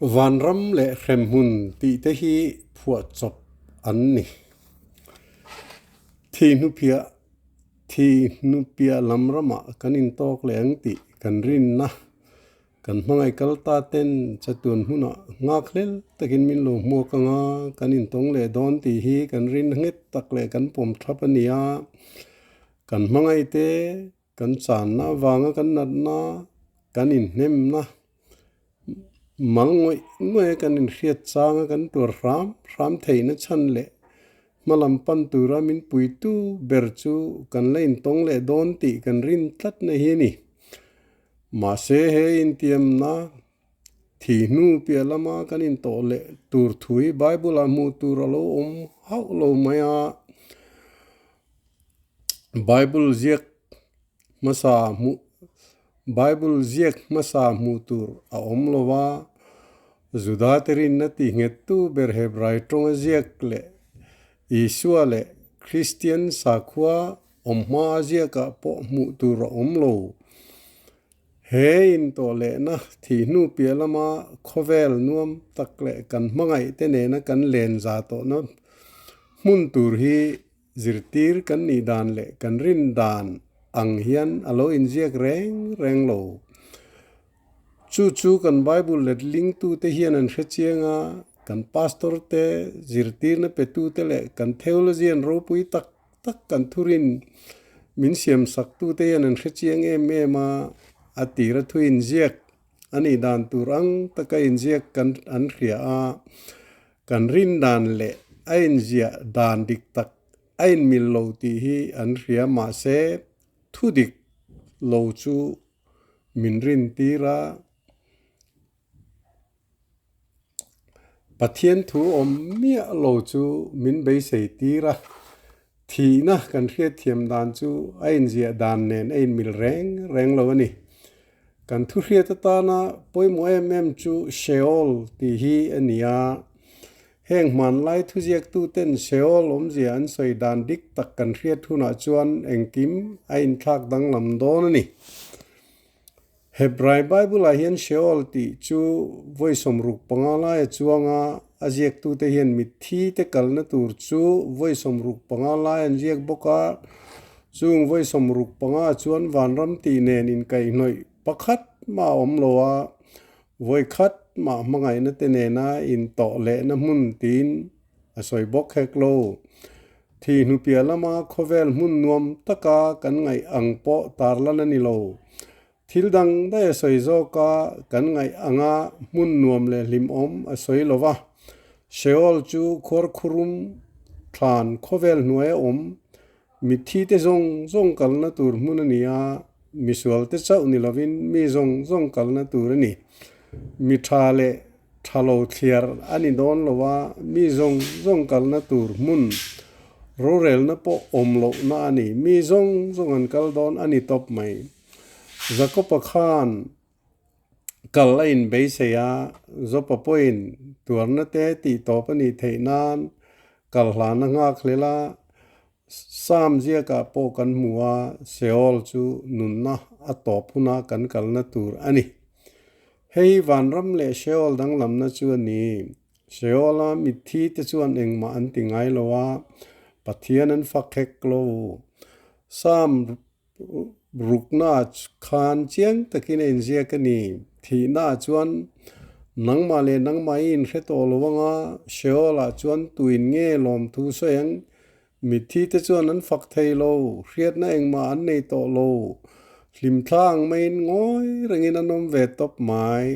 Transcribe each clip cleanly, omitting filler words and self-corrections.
Vanram leh hremhmun tih te hi phuahchawp an ni. Thihnupiah Thihnupiah lam ramah kan intawk leh ang tih kan rinna Kan hmangaih kal ta ten chatuan hmunah nghak hlel takin min lo hmuak ang a, kan intawng leh dawn tih hi kan rin nghet tak leh kan pawm thap a ni a. Kan hmangaih te, kan channa avanga kan natna, kan inhnemna, mal ngawih ngawih a kan inhriat changa kan tuar hram hram theihna chhan leh hmalam pan tura min puitu ber chu kan la intawng leh dawn tih kan rin tlatna hi a ni. Mahse he intiamna thi hnu piah lama kan intawh leh tur thu hi Bible-ah hmuh tur a lo awm hauh lo mai a. Bible ziak hmasa hmuh Bible ziak hmasa hmuh tur a awm lo va, Juda te rinna tihnghettu ber Hebrai tawnga ziak leh Isua leh Kristian sakhua Awm hma a ziakah pawh hmuh tur a awm lo. He intawh lehna thih hnu piah lama khawvel nuam tak leh kan hmangaih te nena kan len za tawhna hmun tur hi zirtir kan nih dan leh kan rin dan ang hian a lo inziak reng reng lo. Chu chu kan Bible letlingtute hian an hre chiang a, kan pastor te, zirtirna petute leh kan theologian ropui tak tak kan thurin min siam sak tute hian an hre chiang em em a, a tira thu inziak a nih dan tur ang taka inziak kan an hria a, kan rin dan leh a inziah dan dik tak a inmil lo tih hi an hria mahse thu dik lo chu min rin tir a. Pathian thu awm miah lo chu min beisei tir a, thihna kan hriatthiam dan chu a inziah dan nen a inmil reng reng lo a ni. Kan thu hriat atana pawimawh em em chu Sheol tih hi a ni a, heng hmanlai thuziaktuten Sheol awmzia an sawi dan dik tak kan hriat hunah chuan engkim a inthlak danglam dawn a ni. Hebrai Bible-ah hian Sheol tih chu vawi 65 laia chuang a, a ziaktute hian mitthi te kalna tur chu vawi 65 lai an ziak bawk a, chung vawi 65 chuan vanram tih nen inkaihhnawih pakhat mah a awm lo a, vawi khat mah hmangaihna te nena intawh lehna hmun tiin a sawi bawk hek lo. Thi hnupiah lama khawvel hmun nuam taka kan ngaih ang pawh tarlan a ni lo. Thil dang daih a sawi zawk a, kan ngaih anga hmun nuam leh hlimawm a sawi lo va. Sheol chu khuarkhurum thlan khawvel hnuaia awm mitthi te zawng zawng kalna tur hmun a ni a, misual te chauh ni lovin mi zawng zawng kalna tur a ni. Mi tha leh Tha lo thliar a ni dawn lo a, mi zawng zawng kalna tur hmun rorelna pawh awm lohna a ni. Mi zawng zawng an kal dawn a ni tawp mai. Jakopa khan kal a inbeisei a, Jopa pawhin tuarna te tih tawp a nih theih nan kal hlan a nghak hlel a, Psalm ziakah pawh kan hmu a, Sheol chu nunna a tawp huna kan kalna tur a ni. Hei vanram leh Sheol danglamna chu a ni. Sheol-a mitthi te chuan engmah an ti ngai lo a, Pathian an fak hek lo. Psalm rukna khan chiang takin a inziak a ni. Thihnaah chuan nangmah leh nangmah i inhre tawh lo anga, Sheol-ah chuan tuin nge lawmthu sawi ang? Mitthi te chuan an fak thei lo, hriatna engmah an nei tawh lo. Hlimthla ang maiin ngawi rengin an awm ve tawp mai.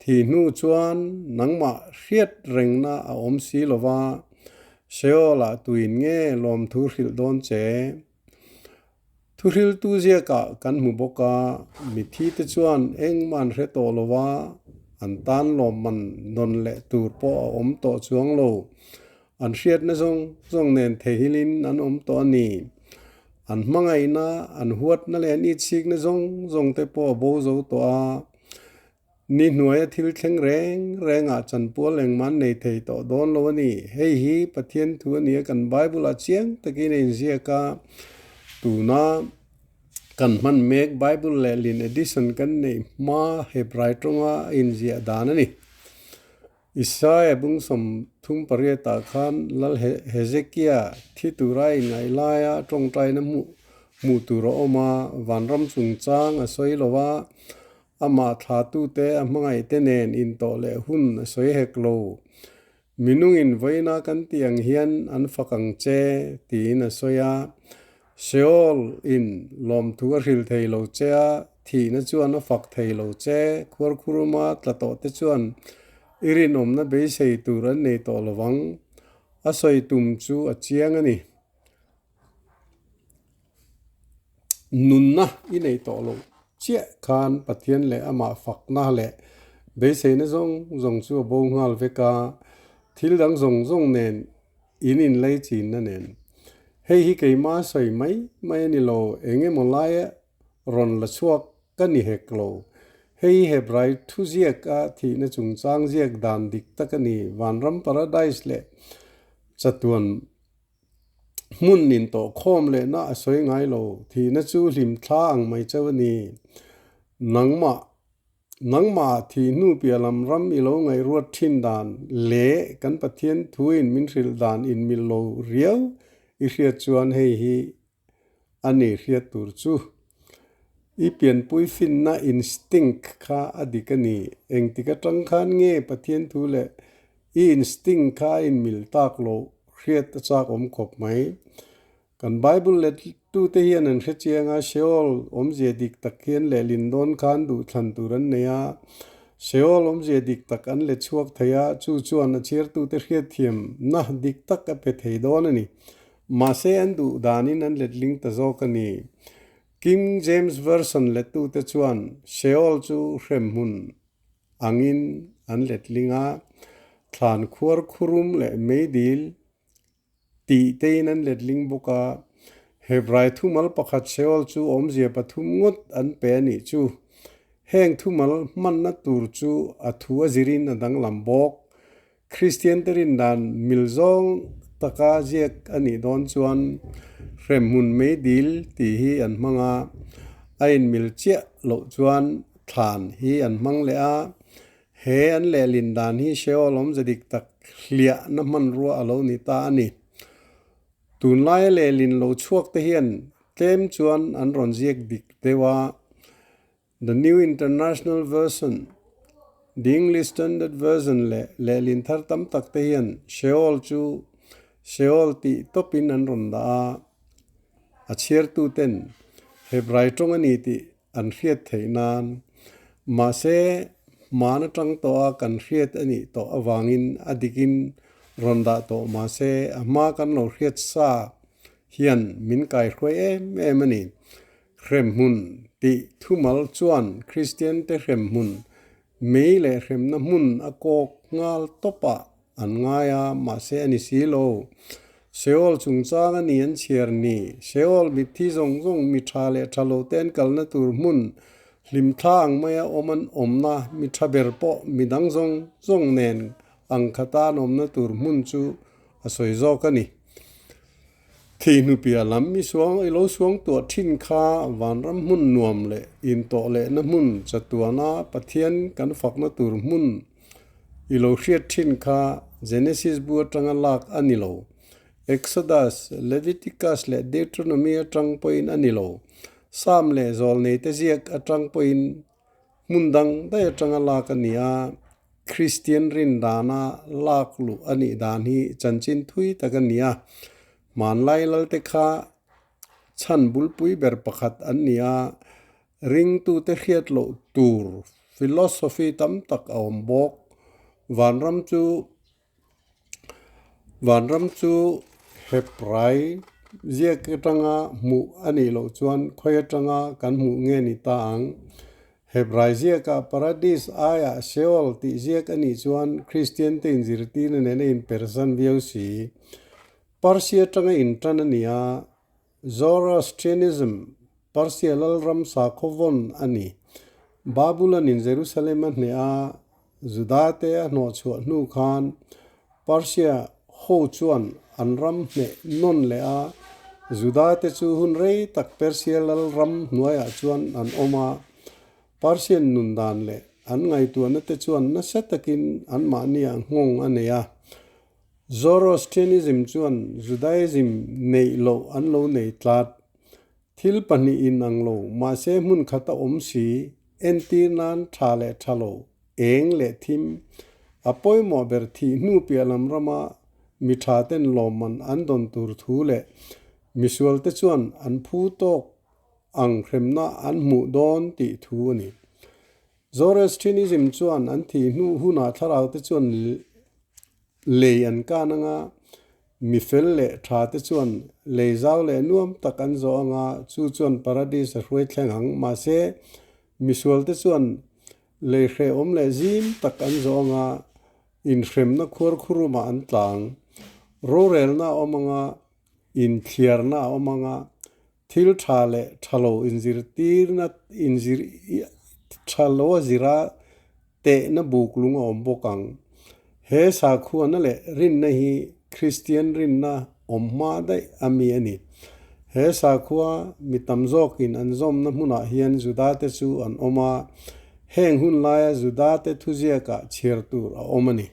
Thih hnu chuan nangmah hriat rengna a awm si lo va, Sheol-ah tuin nge lawmthu hrilh dawn che? Thuhriltu ziakah kan hmu bawk a, mitthi te chuan engmah an hre tawh lo va, an tan lawmman nawn leh tur pawh a awm tawh chuang lo. An hriatna zawng zawng nen theihilin an awm tawh a ni. An hmangaihna, an huatna leh an itsikna zawng zawng te pawh a bo zo tawh a. Ni hnuaia thil thleng reng rengah chanpual engmah an nei thei tawh dawn lo a ni. Hei hi Pathian thu a ni a, kan Bible-ah chiang takin a inziak a. Tuna kan hman mek Bible lehlin edition kan neih hma Hebrai tawnga a inziah dan a ni. Isaia bung 38 ah khan Lal Hezekia thi tura inngaih laia tawngtaina hmuh hmuh tur a awm a, vanram chungchang a sawi lo a, amah thlatute a hmangaihte nen intawh leh hun a sawi hek lo. Minungin vawiina kan tih ang hian an fak ang che, tiin a sawi a. Sheol in lawmthu a hrilh thei lo che a, thihna chuan a fak thei lo che. Khuarkhuruma tla tawh te chuan i rinawmna beisei tur an nei tawh lo vang. A sawi tum chu a chiang a ni. Nunna i nei tawh loh chiah khan Pathian leh amah fakna leh beiseina zawng zawng chu a bo nghal vek a, thil dang zawng zawng nen in inlei chinna nen. Hei hi keimah sawi mai mai a ni lo, eng emaw laia rawn la chhuak ka ni hek lo. Hei hi Hebrai thu ziaka thihna chungchang ziak dan dik tak a ni, Vanram Paradise leh chatuan Hmun in tawh khawm lehna a sawi ngai lo, thihna chu hlim thla ang mai chauh a ni. Nangmah, nangmah thih hnu piah lam ram i lo ngaihruat thin dan leh kan Pathian thuin min hrilh dan inmilh lo riau i hriat chuan hei hi a ni hriat tur chu. I pianpui finna instinct kha a dik a ni. Engtik atang khan nge Pathian thu leh i instinct kha a inmil tak loh hriat a chak awm khawp mai. Kan Bible lettute hian an hre chiang a, Sheol awmzia dik tak hi an lehlin dawn khan duhthlan tur an nei a. Sheol awmzia dik tak an let chhuak thei a, chu chuan a chhiartute hriatthiamna dik tak a pe thei dawn a ni. Mahse an duh danin an letling ta zawk a ni. King James Version lettute chuan Sheol chu hremhmun angin an letling a, thlan khuar khurum leh meidil tih tein an letling bawk a. Hebrai thumal pakhat Sheol chu awmzia pathum ngawt an pe a nih chu. Heng thumal hmanna tur chu a thu a zirin a danglam bawk. Kristiante rindan mil zawng taka ziak a nih dawn chuan hremhmun meidil tih hi an hmang a, a inmil chiah loh chuan thlan hi an hmang leh a. He an lehlin dan hi Sheol awmze dik tak hliahna hmanrua a lo ni ta a ni. Tunlaia lehlin lo chhuak te hian tlem chuan an rawn ziak dik deuh a. The New International Version, The English Standard Version leh lehlin thar tam tak te hian Sheol chu Sheol tih tawpin an rawn dah a, a chhiartuten Hebrai tawng a ni tih an hriat theih nan. Mahse, hman atang tawha kan hriat a nih tawh avangin a dikin rawn dah tawh mahse a hma kan lo hriat sa hian min kaihruai em em a ni. Hremhmun tih thumal chuan Kristiante hremhmun, mei leh hremna hmun a kawk nghal tawpah an ngai a, mahse a ni si lo. Sheol chungchang a ni an chhiar ni. Sheol mitthi zawng zawng mi tha leh tha lo te an kalna tur hmun, hlimthla ang maia awm an awmna, mi tha ber pawh mi dang zawng zawng nen ang khata an awmna tur hmun chu a sawi zawk a ni. Thih hnupiah lam i suang i lo suang tuah thin kha vanram hmun nuam leh intawh lehna hmun chatuana Pathian kan fakna tur hmun i lo hriat thin kha Genesis bu atanga lak a ni lo. Exodus, Leviticus leh Deuteronomy atang pawhin a ni lo. Psalm leh Zawlneite ziak atang pawhin Hmun dang daih atanga lak a ni a, Kristian rin dana lak luh a nih dan hi chanchin thui tak a ni a. Hmanlai lalte kha chhan bulpui ber pakhat an ni a, ringtute hriat loh tur philosophy tam tak a awm bawk. Vanram chu Vanram chu Hebrai ziak atanga hmuh a nih loh chuan khawi atanga kan hmuh nge ni ta ang? Hebrai ziakah Paradis aiah Sheol tih ziak a nih chuan Kristiante inzirtirna nena inpersan viau si. Persia atanga intan a ni a, Zoroastrianism, Persia lalram sakhaw vawn a ni. Babulon-in Jerusalem a hneh a, Judate a hnawhchhuah hnu khan Persia ho chuan an ram hneh nawn leh a, Judate chu hun rei tak Persia lalram hnuaiah chuan an awm a, Persian nun dan leh. an ngaihtuahna te chuan nasa takin anmahniah nghawng a nei a. Zoroastrianism chuan Judaism neih loh an lo nei tlat. Thil pahnih inang lo, mahse hmun khat a awm si, entir nan tha leh tha lo, eng leh thim, a pawimawh ber thih hnu piah lam rama mi tha ten lawmman an dawn tur thu leh misual te chuan an phu tawk ang hremna an hmuh dawn tih thu a ni. Zoroastrianism chuan an thih hnu hunah thlarau te chuan lei an kan anga Mi fel leh tha te chuan lei zau leh nuam tak an zawh anga chu chuan Paradis a hruai thleng ang. Mahse, misual te chuan lei hrehawm leh zim tak an zawh anga inhremna khuar khurumah an tlang. Rorelna a awm anga, inthliarna a awm anga, thil tha leh tha lo inzirtirna inzir tha lo a zira tehna buk lung a awm bawk ang. He sakhuana leh rinna hi Kristian rinna awm hma daih a mi a ni. He sakhua mi tam zawkin an zawmna hmunah hian Judate chu an awm a, heng hun laia Judate thuziakah chhiar tur a awm a ni.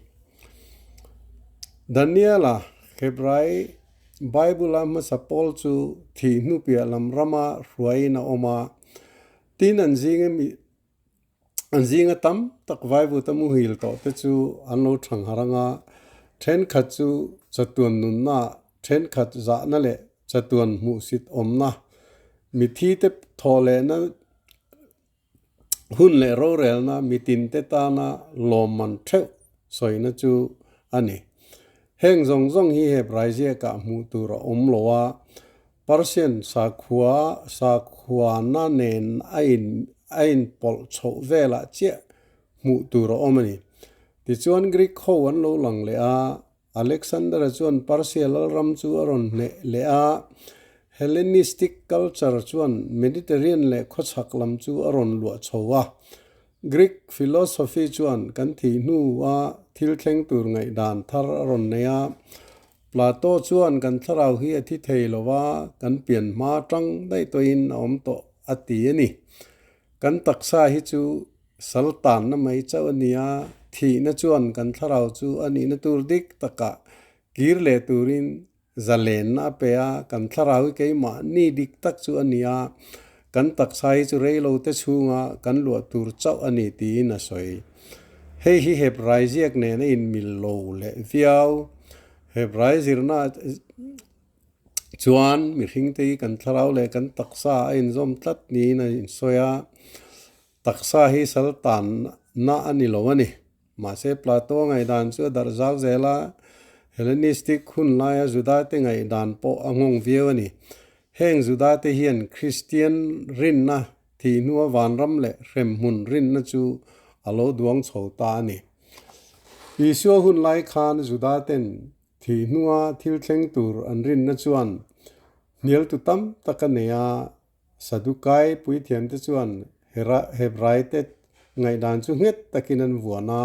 Daniela, Hebrai Bible-a hmasa pawl chu thih hnu piah lam rama hruaiin a awm a, tin an zinga mi An zinga tam tak vaivuta muhil tawh te chu an lo thang harh ang a, thenkhat chu chatuan nunna, thenkhat zahna leh chatuan hmuhsit awmna, mithi te thawh lehna hun leh rorelna mitin te tana lawmman theuh sawina chu a ni. Heng zawng zawng hi Hebrai ziakah hmuh tur a awm lo a, Persian sakhua sakhuana nen a in a inpawlh chhoh velah chiah hmuh tur a awm a ni. Tichuan Greek ho an lo lang leh a, Alexander-a chuan Persia lalram chu a rawn hneh leh a, Hellenistic culture chuan Mediterranean leh khawchhak lam chu a rawn luah chho a. Greek philosophy chuan kan thih hnua thil thleng tur ngaihdan thar a rawn nei a, Plato chuan kan thlarau hi a thi thei lo va, kan pian hma tang daih tawhin a awm tawh a ti a ni. Kan taksa hi chu sal tanna mai chauh a ni a, thihna chuan kan thlarau chu a nihna tur dik takah kir leh turin zalenna a pe a, kan thlarau hi keimahni dik tak chu a ni a, kan taksa hi chu reilo te chhunga kan luah tur chauh a ni tiin a sawi. Hei hi Hebrai ziak nen a inmil lo leh viau. Hebrai zirna chuan mihringte hi kan thlarau leh kan taksa a inzawm tlat niin a insawi a, taksa hi sal tanna a ni lo a ni. Mahse Plato ngaihdan chu a darh zau zel a, Hellenistic hun laia Judate ngaihdan pawh a nghawng viau a ni. Heng Judate hian Kristian rinna Thih hnua vanram leh hremhmun rinna chu a lo duang chho ta a ni. Isua hun lai khan Judaten thih hnua thil thleng tur an rinna chuan hnialtu tam tak a nei a, Sadukai puithiamte chuan Hebraite ngaihdan chu nghet takin an vuan a,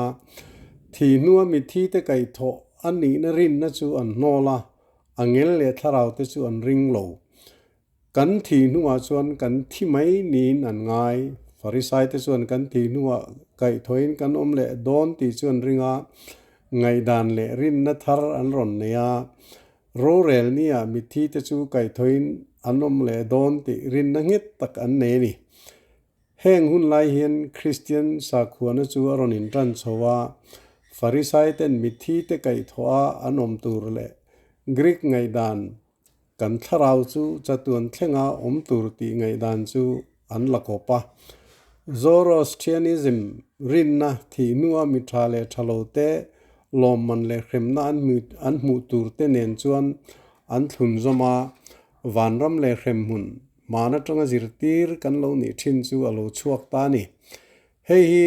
thih hnua mitthite kaihthawh a nihna rinna chu an hnawl a, angel leh thlaraute chu an ring lo. Kan thih hnuah chuan kan thi mai niin an ngai. Farisaite chuan kan thih hnuah kaihthawhin kan awm leh dawn tih chu an ring a, ngaihdan leh rinna thar an rawn nei a. Rorel nia mitthite chu kaihthawhin an awm leh dawn tih rinna nghet tak an nei a ni. Heng hun lai hian Kristian sakhuana chu a rawn intan chho a, Farisaiten mitthite kaihthawh a an awm tur leh Greek ngaihdan Kan thlarau chu chatuan thlenga awm tur tih ngaihdan chu an la kawp a. Zoroastrianism rinna thih hnua mi tha leh tha lo te, lawmman leh hremna an hmuh tur te nen chuan an thlun zawm a, vanram leh hremhmun hman atanga zirtir kan lo nih thin chu a lo chhuak ta a ni. Hei hi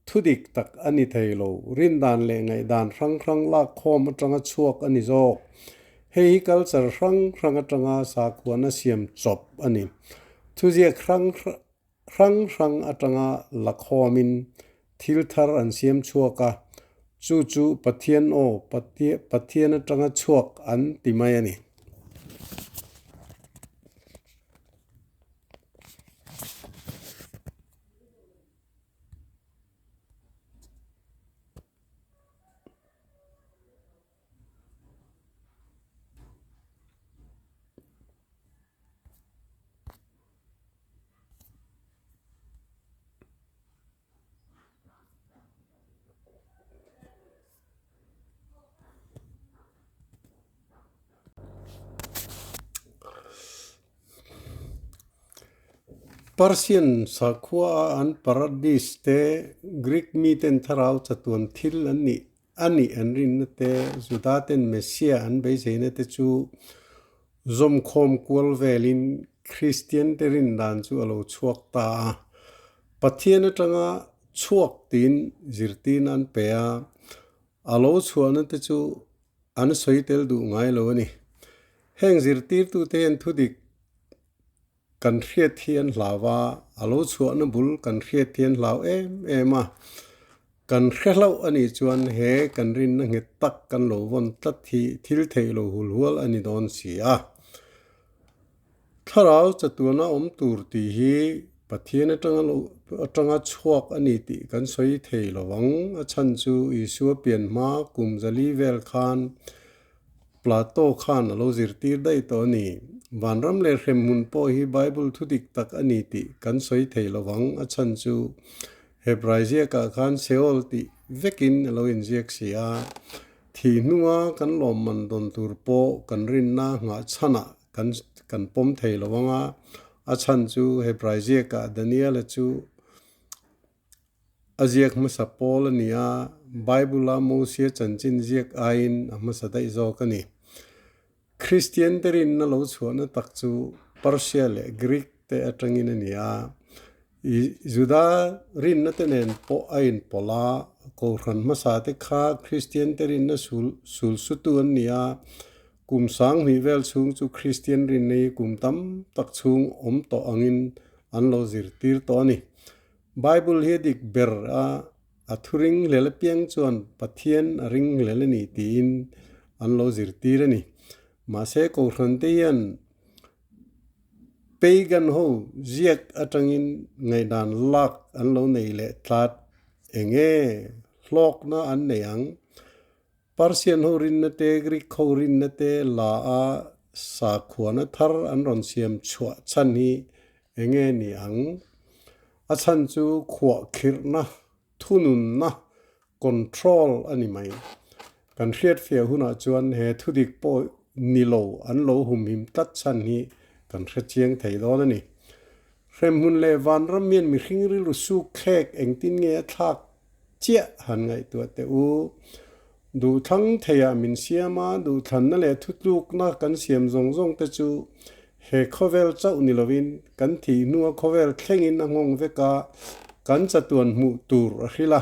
Thudik tak a ni thei lo, rindan leh ngaihdan hrang hrang lak khawm atanga chhuak a ni zawk. Hei hi culture hrang hrang atanga sakhuana siam chawp a ni. Thuziak hrang hrang hrang atanga la khawmin thil thar an siam chhuak a, chu chu Pathian aw, Pathian atanga chhuak an ti mai a ni. Persian sakhua a an paradis te, Greek miten thlarau chatuan thil an nih a nih an rinna te, Juda ten Messiah an beiseina te chu zawmkhawm kual velin Kristian te rin dan chu a lo chhuak ta a. Pathian atanga chhuak tiin zirtirna an pe a, a lo chhuahna te chu an sawi tel duh ngai lo a ni. Heng zirtirtute hian thudik Kan hriat hi an hlau a, a lo chhuahna bul kan hriat hi an hlau em em a. Kan hre hlauh a nih chuan he kan rinna nghet tak kan lo vawn tlat hi thil theih lo hul hual a ni dawn si a. Thlarau chatuana awm tur tih hi Pathian atanga lo atanga chhuak a ni tih kan sawi thei lo ang. A chhan chu Isua pian hma kum zali vel khan Plato khan a lo zirtir daih tawh a ni. Vanram leh hremhmun pawh hi Bible thu dik tak a ni tih kan sawi thei lo vang. A chhan chu Hebrai ziakah khan Sheol tih vekin a lo inziak si a. Thih hnunga kan lawmman dawn tur pawh kan rinna nghah chhanah kan kan pawm thei lo vang a. A chhan chu Hebrai ziakah Daniel-a chu A ziak hmasa pawl a ni a, Bible-a Mosia chanchin ziak aiin a hmasa daih zawk a ni. Kristian te rinna lo chhuahna tak chu Persia leh Greek te atangin a ni a. Juda rinna te nen pawh a inpawlh a, Kohhran hmasa te kha Kristian te rinna sul sulsutu an ni a, kum sanghnih vel chhung chu Kristian rinna hi kum tam tak chhung awm tawh angin an lo zirtir tawh a ni. Bible hi a dik ber a, a thu ring hlel apiang chuan Pathian a ring hlel a ni tiin an lo zirtir a ni. Mahse Kohhran te hian Pagan ho ziak atangin ngaihdan lak an lo nei leh tlat eng nge hlawkna an nei ang? Persian ho rinna te, Greek ho rinna te la a sakhuana thar an rawn siam chhuah chhan hi eng nge ni ang? A chhan chu khuah khirhna, thununna, control, a ni mai. Kan hriatfiah hunah chuan he thudik pawh ni lo an lo humhim tlat chhan hi kan hre chiang thei dawn a ni. Hremhmun leh vanram hian mihring rilru suk thlek engtin nge a thlak chiah han ngaihtuah teh u. Duhthlang theiah min siam a, duhthlanna leh thutlukna kan siam zawng zawng te chu he khawvel chauh ni lovin kan thih hnua khawvel thlengin a nghawng vek a, kan chatuan hmuh tur a hrilh a.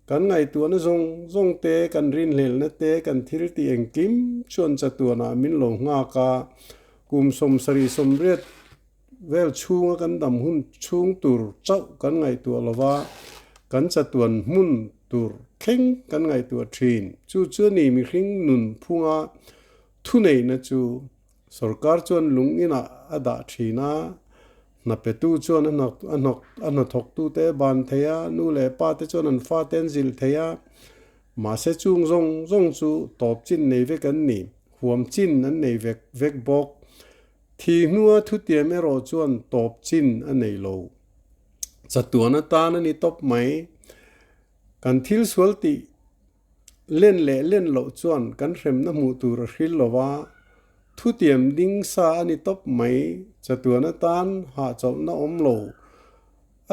Kan ngaihtuahna zawng zawng te, kan rinhlelhna te, kan thil tih engkim chuan chatuanah min lo nghak a, kum 78 Vel chhunga kan dam hun chhung tur chauh kan ngaihtuah lo va, kan chatuan hmun tur thleng kan ngaihtuah thin. Chu chu a ni mihring nun phunga thuneihna chu sorkar chuan lung inah a dah thin a, hnapetu chuan a hnathawktute a ban thei a, nu leh pa te chuan an fate an zilh thei a, mahse chung zawng zawng chu tawp chin nei vek an ni, huam chin an nei vek vek bawk. Thi hnua thutiam erawh chuan tawp chin a nei lo. Chatuan atan a ni tawp mai. Kan thil sual tih len leh len loh chuan kan hremna hmuh tur a hril lo va, thutiam ding sa a ni tawp mai. Chatuan atan hahchawlhna awm lo,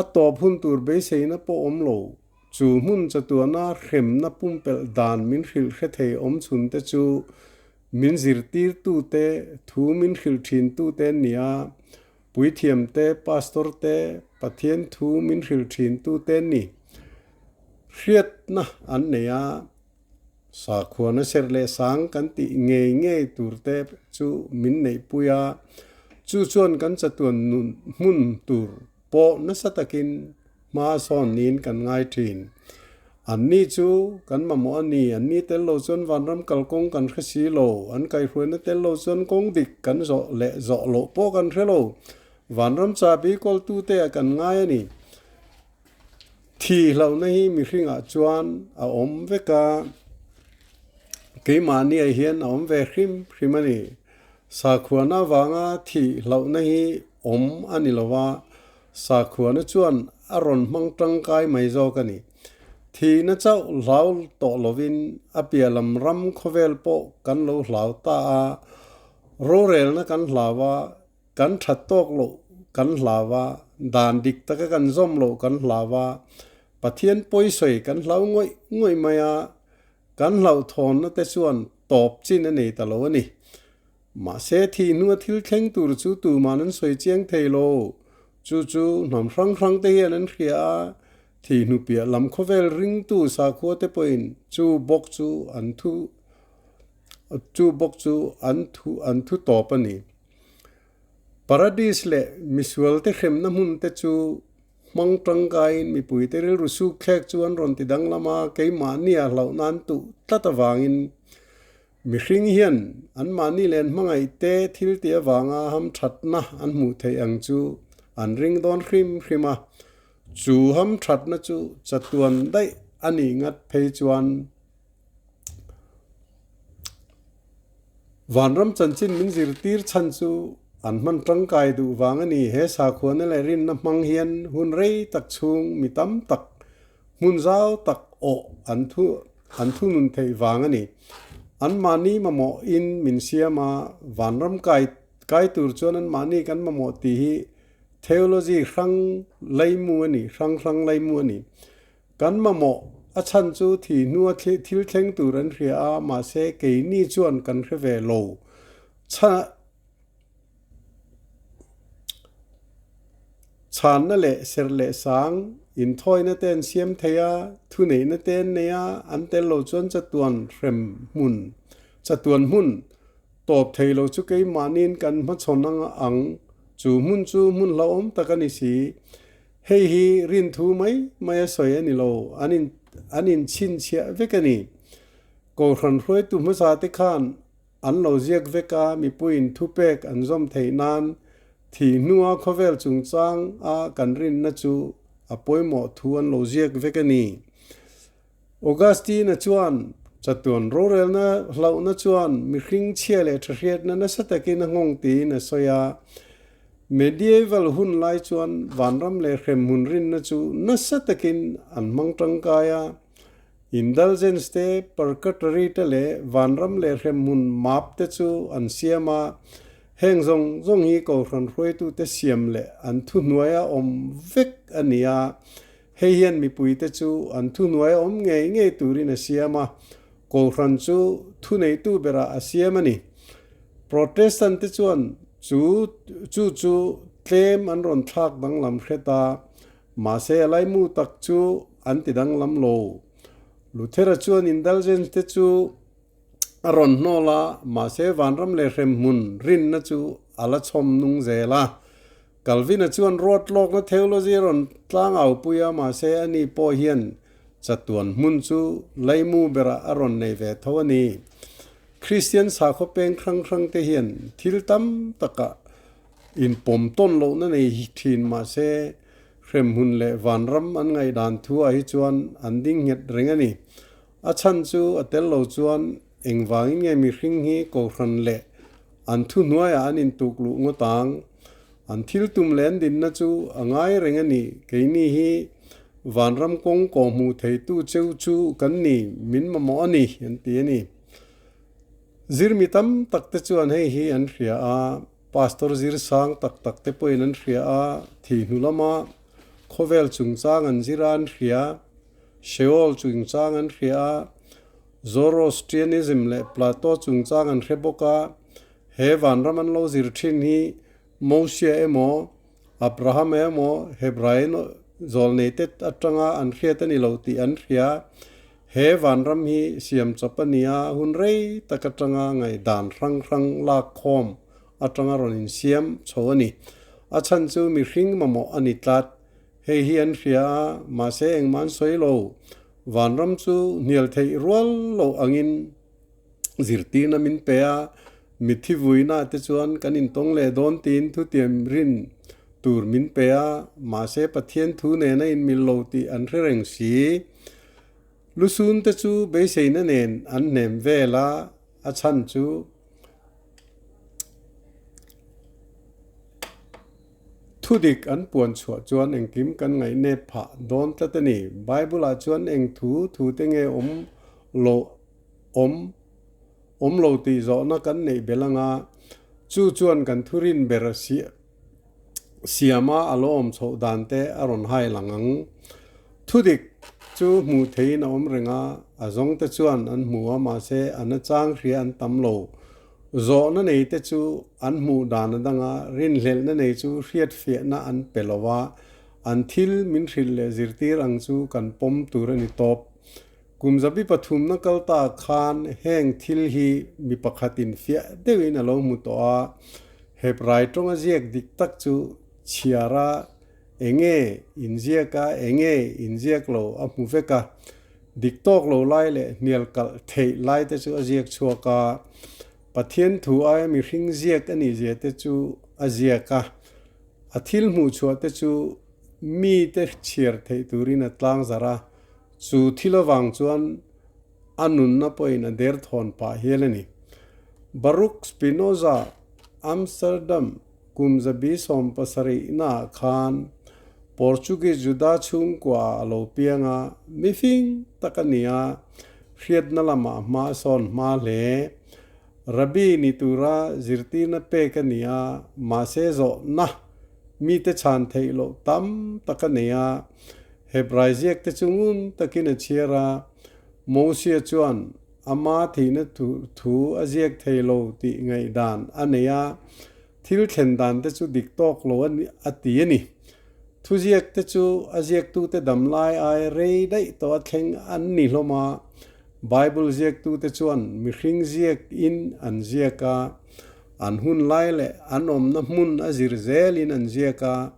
a tawp hun tur beiseina pawh awm lo. Chu hmun chatuana hremna pumpelh dan min hrilh hre thei awm chhun te chu min zirtirtute, thu min hrilh thintute an ni a, puithiamte, pastor te, Pathian thu min hrilh thintute an ni. Hriatna an nei a, sakhuana serh leh sang kan tih ngei ngei turte chu min neihpui a, chu chuan kan chatuan nun hmun tur pawh nasa takin hma sawn niin kan ngai thin. Anni chu kan mamawh a ni, anni tel lo chuan vanram kalkawng kan hre si lo, an kaihhruaina tel lo chuan kawng dik kan zawh leh zawh loh pawh kan hre lo, vanram chahbi kawltute ah kan ngai a ni. Thi hlauhna hi mihringah chuan a awm vek a, keimahniah hian a awm ve hrim hrim a ni. Sakhuana avanga thih hlauhna hi awm a ni lo a, sakhuana chuan a rawn hmang tangkai mai zawk a ni. Thihna chauh hlau tawh lovin a piah lam ram khawvel pawh kan lo hlau ta a, rorelna kan hlau a, kan that tawk loh kan hlau a. dan dik taka kan zawm loh kan hlau a, Pathian pawi sawi kan hlau ngawih ngawih mai a, kan hlauhthawnna te chuan tawp chin a nei ta lo a ni. Mahse, thih hnua thil thleng tur chu tuman an sawi chiang thei lo. Chu chu hnam hrang hrang te hian an hria a, thih hnu piah lam khawvel ringtu sakhua te pawhin chu bawk chu an thu chu bawk chu an thu an thu tawp a ni. Paradis leh misual te hremna hmun te chu hmang tangkaiin mipui te rilru suk thlek chu an rawn ti danglam a, keimahnia hlauh nan tuh tlat avangin Mihring hian anmahni leh an hmangaihte thil tih avanga hamthatna an hmuh theih ang chu an ring dawn hrim hrim a, chu hamthatna chu chatuan daih a nih ngat phei chuan Vanram chanchin min zirtir chhan chu an hman tangkai duh vang a ni. He sakhuana leh rinna hmang hian hun rei tak chhung mi tam tak Hmun zau tak awh an thu an thunun theih vang a ni. Anmahni mamawhin min siam a, vanram kai kai tur chuan anmahni kan mamawh tih hi theology hrang laimu a ni, hrang hrang laimu a ni. Kan mamawh a chhan chu thih hnua thil thleng tur an hria a, mahse keini chuan kan hre ve lo. Chha. Chhanna leh serh leh sang inthawina te an siam thei a, thuneihna te an nei a, an tel lo chuan chatuan hrem hmun, chatuan hmun tawp thei lo chu keimahniin kan hmachhawn anga ang, chu hmun chu hmun hlauhawm tak a ni si. Hei hi rinthu mai mai a sawi a ni lo, an in an inchhinchhiah vek a ni. Kohhran hruaitu hmasa te khan An lo ziak vek a, mipuiin thupek an zawm theih nan thih hnua khawvel chungchang a kan rinna chu a pawimawh thu an lo ziak vek a ni. Augustine-a chuan, Chatuan rorelna hlauhna chuan mihring chhia leh thahriatna nasa takin a nghawng tiin a sawi a. Medieval hun lai chuan vanram leh hremhmun rinna chu nasa takin an hmang tangkai a. Indulgence te, purgatory te leh vanram leh hremhmun map te chu an siam a, heng zawng zawng hi Kohhran hruaitute siam leh an thuhnuaia awm vek a ni a, hei hian mipuite chu an thuhnuaia awm ngei ngei turin a siam a, Kohhran chu thuneitu berah a siam a ni. Protestant te chuan chu chu chu tlem an rawn thlak danglam hret a, Mahse a laimu tak chu an ti danglam lo. Luthera chuan indulgence te chu a rawn hnawl a, mahse vanram leh hremhmun rinna chu a la chhawm nung zel a. Calvin-a chuan ruat lawkna theology a rawn tlang au pui a, mahse ani pawh hian chatuan hmun chu laimu berah a rawn nei ve tho a ni. Kristian sakhaw peng hrang hrang te hian thil tam takah Inpawm tawn lohna nei hi thin mahse hremhmun leh vanram an ngaihdan thu ah hi chuan an ding nghet reng a ni. A chhan chu a tel lo chuan engvangin nge mihring hi kohhran leh an thuhnuaiah an intuk luh ngawt ang? An thil tum leh an dinna chu a ngai reng a ni. Keini hi vanram kawng kawhhmuh theitu cheu chu kan ni, min mamawh a ni, an ti a ni. Zirmi tam tak te chuan hei hi an hria a. Pastor zir sang tak tak te pawhin an hria a, thih hnu lama khawvel chungchang an zir a an hria, Sheol chungchang an hria a, Zoroastrianism leh Plato chungchang an hre bawk a, he vanram an lo zir thin hi Mosia emaw, Abraham emaw, Hebrain zawlnei te atanga an hriat a ni lo tih an hria. He vanram hi siam chawp a ni a, hun rei tak atanga ngaihdan hrang hrang lak khawm atanga rawn insiam chho a ni. A chhan chu mihring mamawh a ni tlat. Hei hi an hria a, mahse engmah an sawi lo. Vanram chu hnial theih rual loh angin zirtirna min pe a, mitthi vuina te chuan kan intawng leh dawn tiin thutiam rin tur min pe a, mahse Pathian thu nena inmil lo tih an hre reng si. Lusun te chu beiseina nen an hnem vel a, a chhan chu Thudik an puan chhuah chuan engkim kan ngaihnep phah dawn tlat a ni. Bible-ah chuan eng thu thu te nge awm lo awm awm lo tih zawhna kan neih belh anga, chu chuan kan thurin ber a Siama a lo awm chhoh dan te a rawn hai lang ang. Thudik chu hmuh theihin a awm reng a, a zawng te chuan an hmu a, mahse a nachang hria an tam lo. Zawhna nei te chu an hmuh dan a dang a, rinhlelhna nei chu hriatfiahna an pe lo a, an thil min hrilh leh zirtir ang chu kan pawm tur a ni tawp. Kum zabi pathumna kal ta khan heng thil hi mi pakhatin fiah deuhin a lo hmu tawh a, Hebrai tawnga ziak dik tak chu chhiar a, enge inziak a, enge inziak lo a hmu vek a, dik tawk lo lai leh hnial kalh theih lai te chu a ziak chhuak a, Pathian thu aia mihring ziak a nih zia te chu a ziak a, a thil hmuh chhuah te chu mite chhiar theih turin a tlang zarh a. Chu thil avang chuan a nunna pawhin a derthawn pah hial a ni. Baruch Spinoza, Amsterdam, kum zabi 70 naah khan Portuguese Juda chhungkua a lo piang a, mi fing tak a ni a, hriatna lamah hma a sawn hma hle. Rabbi ni tura zirtirna pek a ni a, mahse zawhna mite chhan theih loh tam tak a nei a, Hebrai ziak te chu ngun takin a chhiar a, Mosia chuan ama thihna thu a ziak thei lo tih ngaihdan a nei a, thil thlen dan te chu dik tawk lo a ti a ni. Thuziak te chu a ziaktute dam lai ai rei daih tawh a thleng an ni hlawm a, Bible ziaktute chuan mihring ziak in an ziak a, an hun lai leh an awmna hmun a zir zelin an ziak a,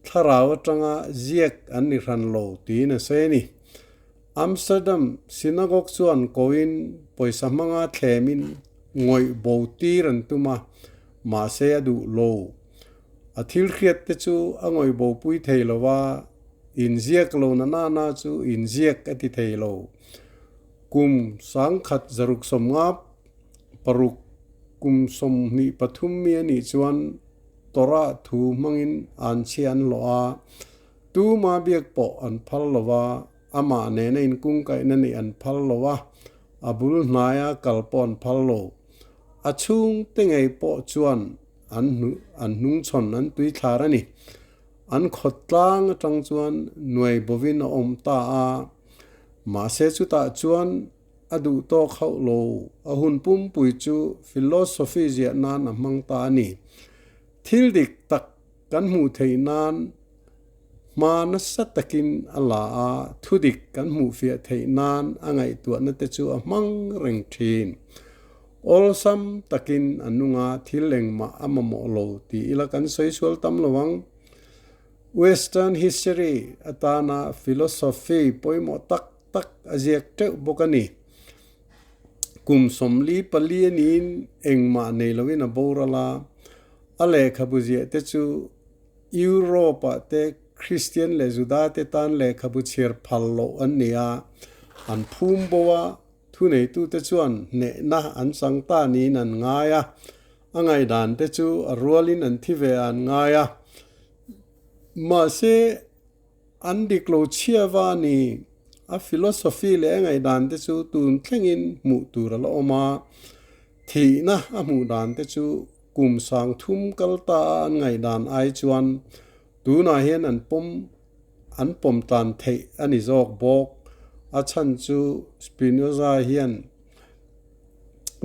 Thlarau atanga ziak an ni hran lo tiin a sawi a ni. Amsterdam Synagogue chuan koin pawisa hmanga thlemin ngawih bo tir an tum a, mahse a duh lo. A thil hriat te chu a ngawih bo pui thei lo a, inziak lo na nana chu inziak a ti thei lo. Kum 1656 kum 23 mi a nih chuan Torah thu hmangin an chhia an hlawh a, tuma biak pawh an phal lo va, amah nena inkungkaihna nih an phal lo a, a bul hnaia kal pawh an phal lo. A chhungte ngei pawh chuan an an hnungchhawn an tuithlar a ni. An khawtlang atang chuan nuai bovin a awm ta a, mahse chutah chuan A duh tawk hauh lo. A hun pumpui chu philosophy ziah nan a hmang ta a ni. Thil dik tak kan hmuh theih nan hma nasa takin a la a, thu dik kan hmuhfiah theih nan a ngaihtuahna te chu a hmang reng thin. Awlsam takin a nung a, thil engmah a mamawh lo tih ila kan sawi sual tam lo ang. Western history atana philosophy pawimawh tak tak a ziak teuh bawk a ni. Kum 44 a niin engmah nei loin a boral a, a lehkhabu ziah te chu Europe-ah te Kristian leh Juda te tan lehkhabu chhiar phal loh an ni a, an phum bo a, thuneitute chuan hnehna an chang ta niin an ngai a, a ngaihdan te chu a rualin an thi ve a an ngai a. Mahse. An dik lo chhia va a ni. A philosophy leh a ngaihdan te chu tun thlengin hmuh tur a la awm a. Thihna a hmuh dan te chu kum 3000 kal ta a an ngaihdan ai chuan tunah hian an pawm an pawm tlan theih a ni zawk bawk. A chhan chu Spinoza hian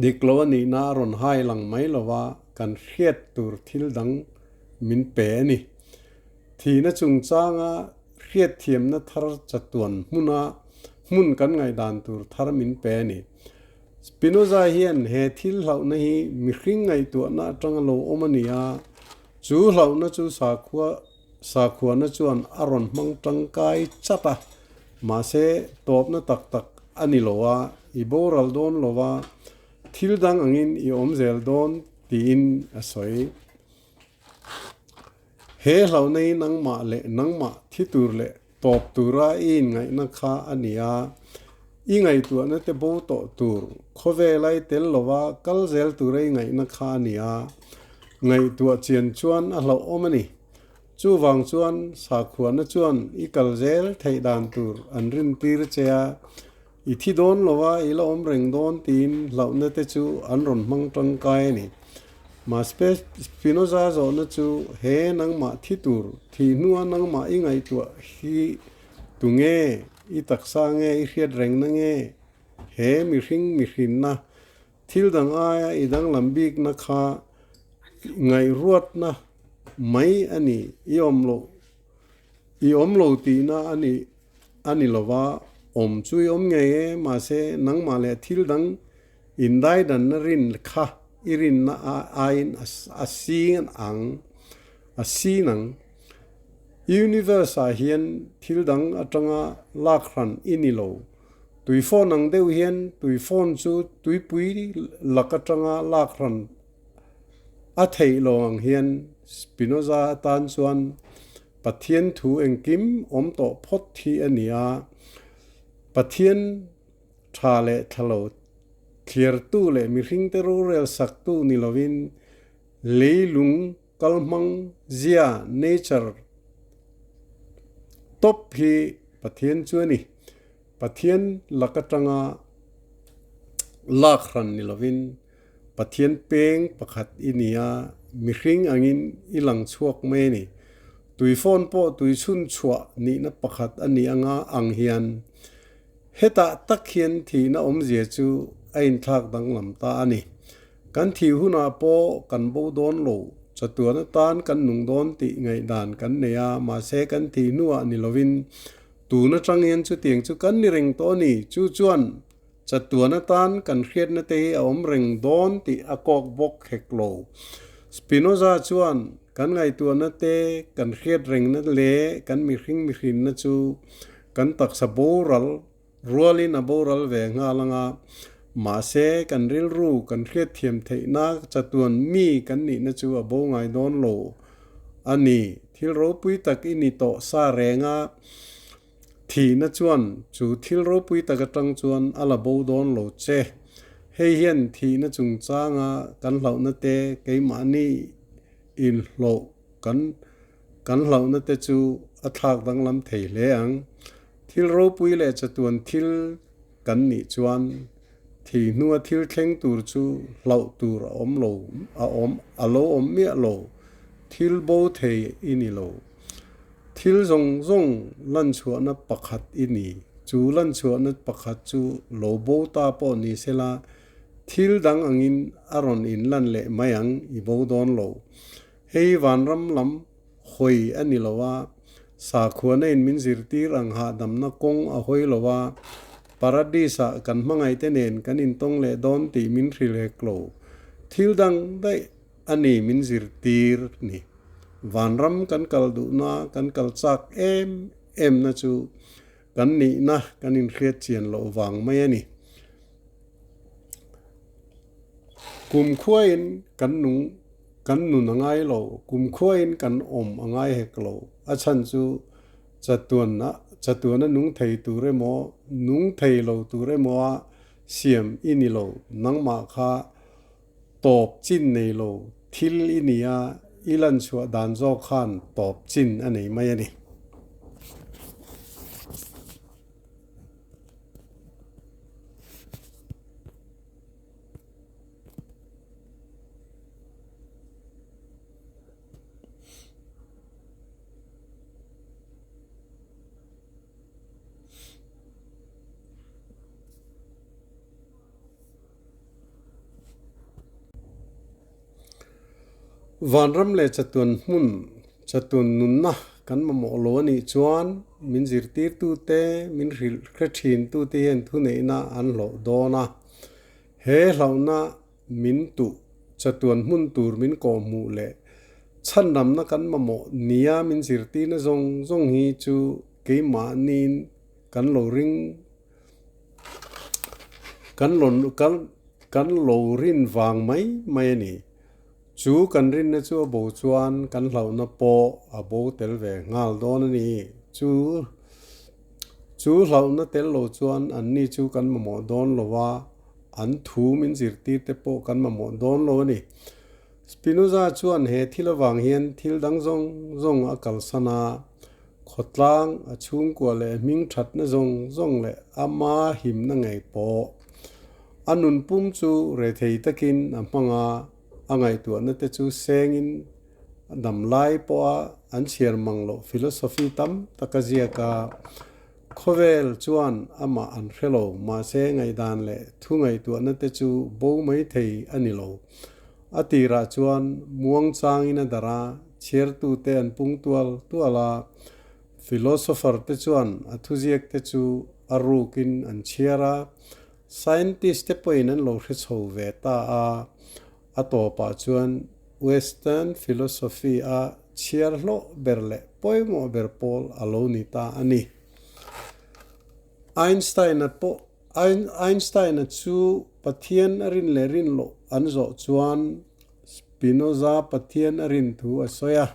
dik lo a nihna a rawn hai lang mai lo va, kan hriat tur thil dang min pe a ni. Thihna chungchanga hriatthiamna thar chatuan hmuna hmun kan ngaihdan tur thar min pe a ni. Spinoza hian he thil hlauhna hi mihring ngaihtuahna atanga lo awm a ni a, chu hlauhna chu sakhua sakhuana chuan a rawn hmang tangkai chat a, mahse tawpna tak tak a ni lo a, i boral dawn lo a, thil dang angin i awm zel dawn tiin a sawi. He hlauhna hi nangmah leh nangmah thi tur leh tawp tura i inngaihna kha a ni a, i ngaihtuahna te bo tawh tur khawvela i tel lova kal zel tura i ngaihna kha a ni a, ngaihtuah chian chuan a hlauhawm a ni. Chuvang chuan sakhuana chuan i kal zel theih dan tur an rintir che a, i thi dawn lova i la awm reng dawn tiin hlauhna te chu an rawn hmang tangkai a ni. Mahse Spinoza zawhna chu he nangmah thi tur, thih hnua nangmah i ngaihtuah hi tunge, i taksa nge, i hriat rengna nge, he mihring mihrinna thil dang aia i danglam bikna kha ngaihruatna mai a ni, i awm loh, i awm lo tihna a ni a ni lova, awm chu i awm ngei e, mahse nangmah leh thil dang Indaidanna rin kha i rinna aiin a sing ang, a sin ang. Universe ah hian thil dang atanga lak hran i ni lo. Tui phone ang deuh hian tui phone chu tuipui lak atanga lak hran a theih lo ang hian Spinoza atan chuan Pathian thu engkim awm tawh phawt hi a ni a. Pathian Tha leh thla lo thliartu leh mihringte rorel saktu ni lovin leilung kalhmang zia, nature, tawp hi Pathian chu a ni. Pathian lak atanga lak hran ni lovin Pathian peng pakhat i ni a, mihring angin i lang chhuak mai a ni. Tui phone pawh tui chhun chhuah nihna pakhat a ni anga ang hian Hetah tak hian thihna awmzia chu a inthlak danglam ta a ni. Kan thih hunah pawh kan bo dawn lo, chatuan atan kan nung dawn tih ngaihdan kan nei a, mahse kan thih hnuah ni lovin tun atang hian chutiang chu kan ni reng tawh a ni. Chu chuan chatuan atan kan hriatna te hi a awm reng dawn tih a kawk bawk hek lo. Spinoza chuan kan ngaihtuahna te, kan hriat rengna leh kan mihring mihrinna chu Kan taksa boral rualin a boral ve nghal anga, mahse kan rilru kan hriatthiam theihna chatuan mi kan nihna chu a bo ngai dawn lo a ni. Thil ropui tak i ni tawh sa reng a, thihna chuan chu thil ropui tak atang chuan a la bo dawn lo che. Hei hian thihna chungchanga kan hlauhna te keimahni inhlawh kan Kan hlauhna te chu a thlak danglam thei hle ang. Thil ropui leh chatuan thil kan nih chuan thih hnua thil thleng tur chu hlauh tur a awm lo, a awm, a lo awm miah lo. Thil bo thei i ni lo. Thil zawng zawng lanchhuahna pakhat i ni. Chu lanchhuahna pakhat chu lo bo ta pawh ni sela, thil dang angin a rawn inlan leh mai ang i bo dawn lo. Hei vanram lam hawi a ni lo a, sakhuana in min zirtir ang hahdamna kawng a hawi lo a, Paradis ah kan hmangaihte nen kan intawng leh dawn tih min hrilh hek lo. Thil dang daih a ni min zirtir ni. Vanram kan kal duhna, kan kal chak em em na chu kan nihna kan inhriat chian loh vang mai a ni. Kumkhuain kan nung kan nun a ngai lo, kumkhuain kan awm a ngai hek lo. A chhan chu chatuanna chatuana nung thei tur emaw, nung thei lo tur emaw a siam i ni lo. Nangmah kha tawp chin nei lo thil i ni a, i lanchhuah dan zawk khan tawp chin a nei mai a ni. Vanram leh chatuan hmun, chatuan nunna kan mamawh lo a nih chuan min zirtirtute, min hrilh hre thintute hian thuneihna an hlawh dawn a. He hlauhna min tuh, chatuan hmun tur min kawhhmuh leh chhanramna kan mamawh nia min zirtirna zawng zawng hi chu keimahniin kan lo ring Kan lo kan kan lo rin vang mai mai a ni. Chu kan rinna chu a bo chuan kan hlauhna pawh a bo tel ve nghal dawn a ni. Chu chu hlauhna tel lo chuan anni chu kan mamawh dawn lo a, an thu min zirtir te pawh kan mamawh dawn lo a ni. Spinoza chuan he thil avang hian thil dang zawng zawng a kalsan a, Khawtlang a chhungkua leh hming thatna zawng zawng leh ama himna ngei pawh a nun pum chu rethei takin a hmang a, A ngaihtuahna te chu sengin damlai pawha an chhiar mang loh philosophy tam tak a ziak a. Khawvel chuan amah an hre lo, mahse ngaihdan leh thu ngaihtuahna te chu bo mai thei a ni lo. A tirah chuan muang changin a darh a, chhiartute an pung tual tual a, philosopher te chuan a thuziak te chu a rukin an chhiar a, scientist te pawhin an lo hre chho ve ta a, a tawpah chuan Western philosophy a chhiar hlawh ber leh pawimawh ber pawl a lo ni ta a ni. Einstein-a pawh Einstein-a chu Pathian a rin leh rin loh an zawh chuan Spinoza Pathian a rin thu a sawi a.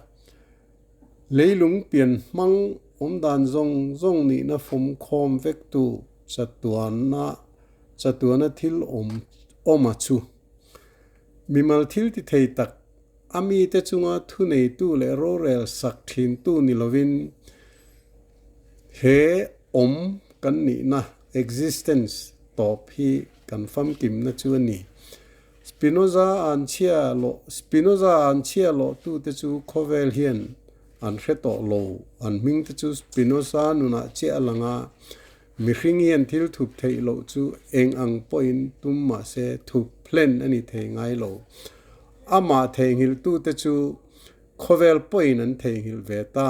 Leilung pian hmang awmdan zawng zawng nihna fawm khawm vektu chatuana chatuana thil awm awma chu mimal thil ti thei tak a mite chunga thuneitu leh rorel sak thintu ni lovin he awm kan nihna, existence, tawp hi kan famkimna chu a ni. Spinoza an chhia lawh Spinoza an chhia lawhtute chu khawvel hian an hre tawh lo. An hmingte chu Spinoza nunah chiah a lang a, mihring hian thil thup theih loh chu eng ang pawhin tum mah se thup hlen a ni thei ngai lo. Amah theihnghilhtute chu khawvel pawhin an theihnghilh ve ta.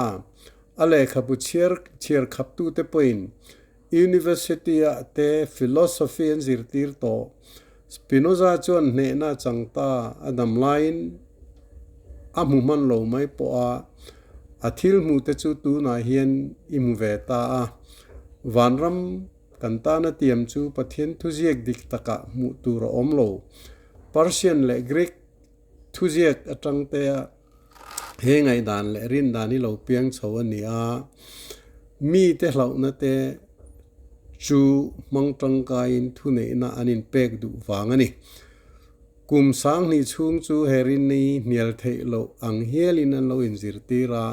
A lehkhabu chhiar chhiar khaptute pawhin University-ah te philosophy an zirtir tawh. Spinoza chuan hnehna a chang ta, a dam laiin a hmu hman lo mai pawh a, a thil hmuhte chu tunah hian i hmu ve ta a. Vanram kan tana tiam chu Pathian thuziak dik takah hmuh tur a awm lo. Persian leh Greek thuziak atang te a he ngaihdan leh rindan hi lo piang chho a ni a, mite hlauhna te chu hmang tangkaiin thuneihna an inpek duh vang a ni. Kum sanghnih chhung chu he rinna hi hnial theih loh ang hialin an lo inzirtir a,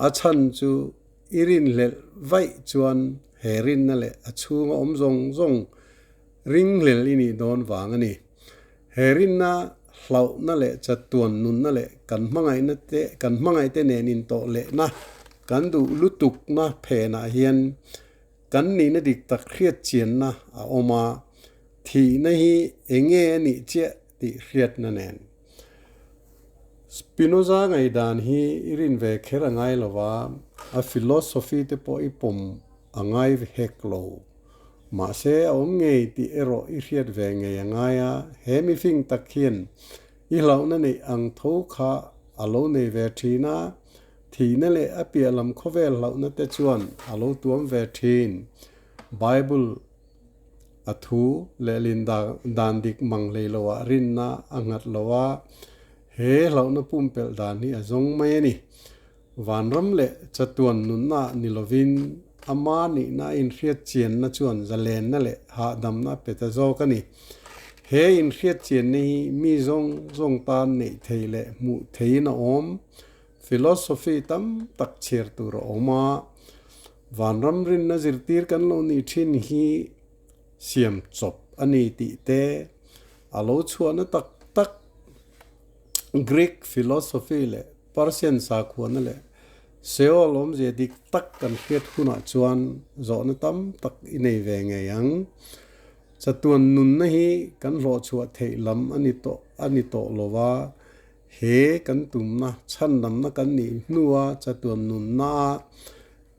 a chhan chu i rinhlelh vaih chuan he rinna leh a chhunga awm zawng zawng ringhlel i nih dawn vang a ni. He rinna hlauhna leh chatuan nunna leh kan hmangaihna te kan hmangaihte nen intawh lehna kan duh lutukna phenah hian kan nihna dik tak hriat chianna a awm a, thihna hi eng nge a nih chiah tih hriatna nen. Spinoza ngaihdan hi i rin ve kher a ngai lo va, a philosophy te pawh i pawm a ngai hek lo. Mahse, a awm ngei tih erawh i hriat ve ngei a ngai a, he mifing tak hian i hlauhna neih ang tho kha a lo nei ve thin a, thihna leh a piah lam khawvel hlauhna te chuan a lo tuam ve thin. Bible a thu lehlin dan dik mang hlei loah rinna a nghat lo a, he hlauhna pumpelh dan hi a zawng mai a ni. Vanram leh chatuan nunna ni lovin ama nihna a inhriat chianna chuan zalenna leh hahdamna a pe ta zawk a ni. He inhriat chianna hi mi zawng zawng tan neih thei leh hmuh theiin a awm. Philosophy tam tak chhiar tur a awm a, vanram rinna zirtir kan lo nih thin hi siam chawp a ni tih te a lo chhuahna tak tak Greek philosophy leh Persian sakhuana leh Seol awmzia dik tak kan hriat hunah chuan zawhna tam tak i nei ve ngei ang. Chatuan nunna hi kan hlawhchhuah theih lam a ni tawh a ni tawh lo va, he kan tumna chhandamna kan nih hnua chatuan nunna a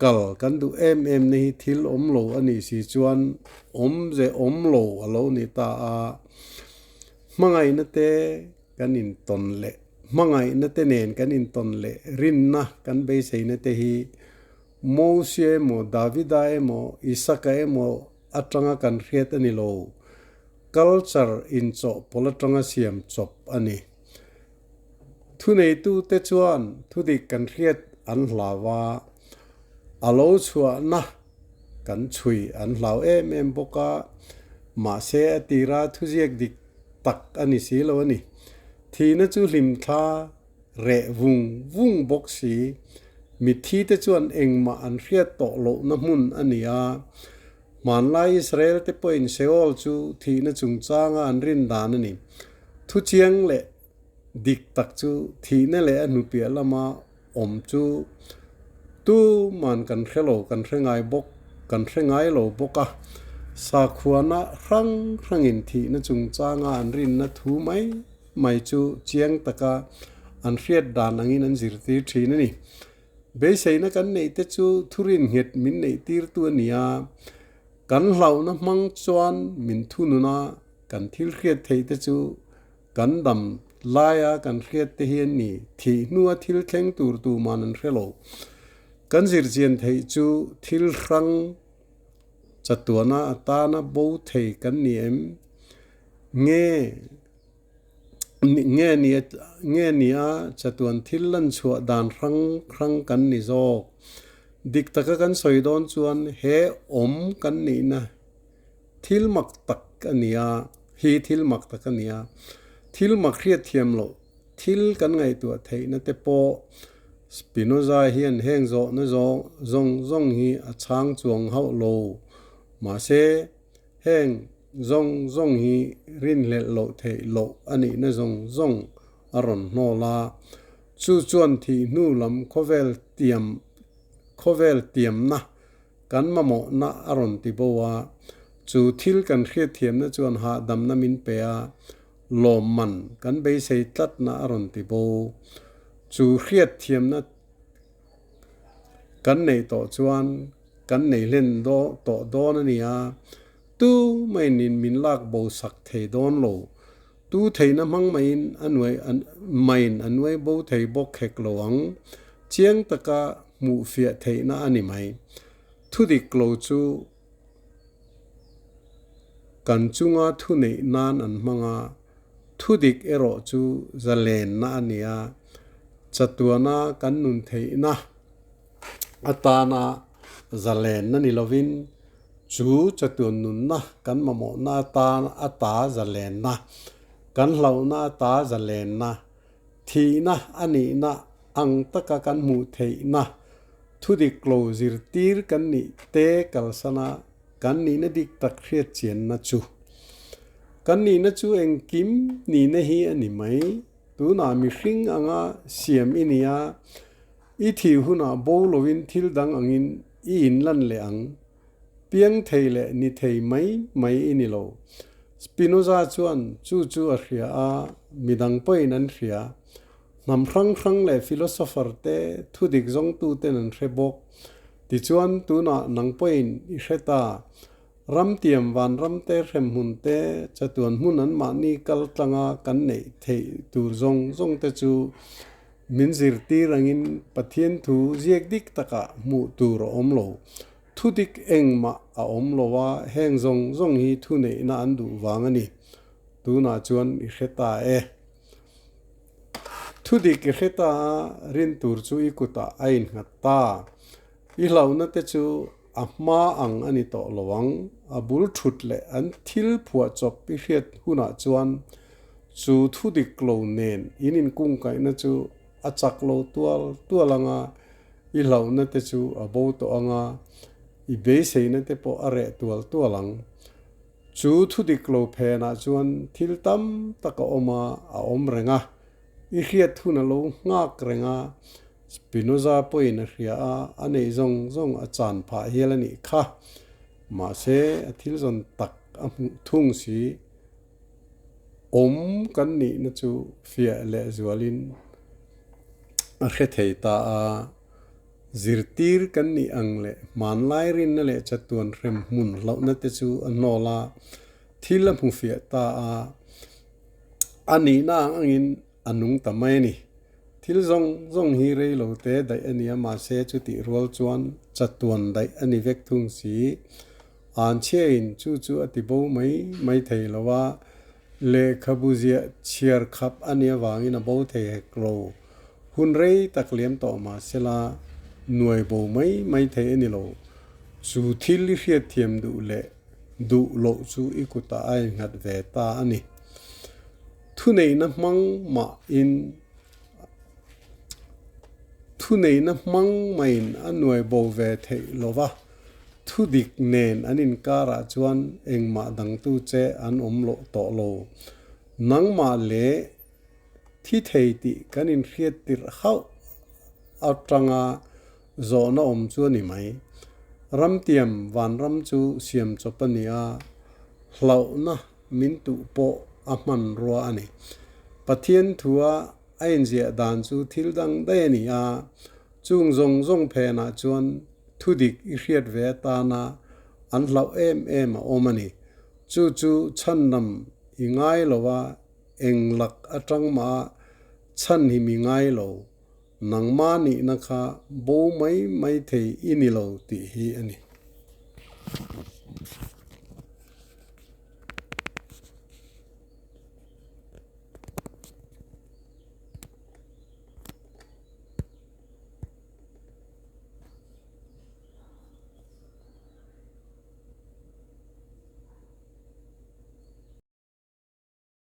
kal kan duh em em na hi thil awm lo a nih si chuan awmze awm lo a lo ni ta a. Hmangaihna te kan intawn leh hmangaihna te nen kan intawn leh rinna kan beiseina te hi Mosia emaw, Davida emaw, Isaka emaw atanga kan hriat a ni lo. Culture inchawhpawlh atanga siam chawp a ni. Thuneitute chuan thudik kan hriat an hlau a, a lo chhuahna kan chhui an hlau em em bawk a, mahse a tira thuziak dik tak a ni si lo a ni. Thihna chu hlimthla reh vung vung bawk si, mitthi te chuan engmah an hriat tawh lohna hmun a ni a. Hmanlai Israel te pawhin Sheol chu thihna chungchanga an rin dan a ni. Thuchiang leh. Dik tak chu thihna leh a hnupiah lama awm chu tuman kan hre lo, kan hre ngai bawk, kan hre ngai lo bawk a. Sakhuana hrang hrangin thihna chungchanga an rinna thu mai mai chu chiang taka an hriat dan angin an zirtir thin a ni. Beiseina kan neih te chu thurin nghet min neih tirtu a ni a, kan hlauhna hmang chuan min thunun a, kan thil hriat theih te chu kan dam laia kan hriat te hi an ni. Thih hnua thil thleng tur tuman an hre lo. Kan zirchian theih chu thil hrang chatuana atana bo thei kan ni em? Nge Nge ni nge ni a chatuan thil lan chhuah dan hrang hrang kan ni zawk. Dik taka kan sawi dawn chuan he awm kan nihna thil mak tak a ni a, hi thil mak tak a ni a. Thil mak hriat thiam loh thil kan ngaihtuah theihna te pawh Spinoza hian heng zawhna zawng zawng zawng hi a chhang chuang hauh lo. Mahse heng Zawng zawng hi rinhlelh loh theih loh a nihna zawng zawng a rawn hnawl a, chu chuan thih hnu lam khawvel tiam khawvel tiamna kan mamawhna a rawn ti bo a, chu thil kan hriatthiamna chuan hahdamna min pe a, lawmman kan beisei tlatna a rawn ti bo. Chu hriatthiamna kan neih tawh chuan kan nei hlen tawh dawn a ni a, Tu mainin min lak bo sak thei dawn lo. Tu theihna hmang maiin a nuai main a nuai bo thei bawk hek lo ang. Chiang taka hmuh fiah theihna a ni mai. Thudik lo chu kan chunga thu neih nan an hmang a, thudik erawh chu zalenna a ni a, chatuana kan nun theihna atana zalenna ni lovin Chu chatuan nunna kan mamawhna atan ata zalenna, kan hlauhna ata zalenna, thihna a nihna ang taka kan hmuh theihna, thudik lo zirtir kan nih te kalsana kan nihna dik tak hriat chianna chu. Kan nihna chu engkim nihna hi a ni mai. Tunah mihring anga siam i nia, i thih hunah bo loin thil dang angin i inlan leh ang. Piang thei leh ni thei mai mai i ni lo. Spinoza chuan chu chu a hria a, midang pawhin an hria. Hnam hrang hrang leh philosopher te, thudik zawngtuten an hre bawk. Tichuan, tunah nang pawhin i hre ta. Ramtiam vanram te, hremhmun te, chatuan hmun an mahni kal tlanga kan neih theih tur zawng zawng te chu Min zirtir angin Pathian thu ziak dik takah hmuh tur a awm lo. Thu dik engmah a awm lo a, heng zawng zawng hi thu neihna an duh vang a ni. Tunah chuan i hre ta e. Thu dik i hre ta a, rin tur chu i kutah a innghat ta. I hlauhna te chu a hma ang a ni tawh lo ang. A bul thut leh an thil phuahchawp i hriat hunah chuan chu thu dik lo nen in inkungkaihna chu a chak lo tual tual ang a, i hlauhna te chu a bo tawh ang a, i beiseina te pawh a reh tual tual ang. Chu thu dik lo phenah chuan thil tam tak a awm a, a awm reng a, i hriat hun a lo nghak reng a, Spinoza pawhin a hria a, a neih zawng zawng a chan phah hial a nih kha. Mahse, a thil zawn tak a hmuh thung si. Awm kan nihna chu fiah leh zualin a hre thei ta a, zirtir kan nih ang leh hmanlai rinna leh chatuan hrem hmun hlauhna te chu a hnawl a, thil a hmu fiah ta a, a nihna ang angin a nung ta mai a ni. Thil zawng zawng hi rei lo te daih a nia mahse chutih rual chuan chatuan daih a ni vek thung si. Anchhiain chu chu a ti bo mai mai thei lo a, lehkhabu ziah chhiar khap a nih avangin a bo thei hek lo. Hun rei tak liam tawh mahsela nuai bo mai mai thei a ni lo. Chu thil i hriatthiam duh leh duh loh chu i kutah a innghat ve ta a ni. Thuneihna hmang mahin Thuneihna hmang maiin a nuai bo ve theih lo va, thudik nen an inkarah chuan engmah dangtu che an awm loh tawh lo. Nangmah leh. thi thei tih kan inhriat tirh hauh atanga zawhna awm chu a ni mai. Ramtiam vanram chu siam chawp a ni a, hlauhna min tuh pawh a hmanrua a ni. Pathian thua a inziah dan chu thil dang daih a ni a, chung zawng zawng phenah chuan thudik i hriat ve atana an hlauh em em a awm a ni. Chu chu chhandam i ngai lo a, eng lak atang mah a chhan hi mi ngai lo, nangmah nihna kha bo mai mai thei i ni lo tih hi a ni.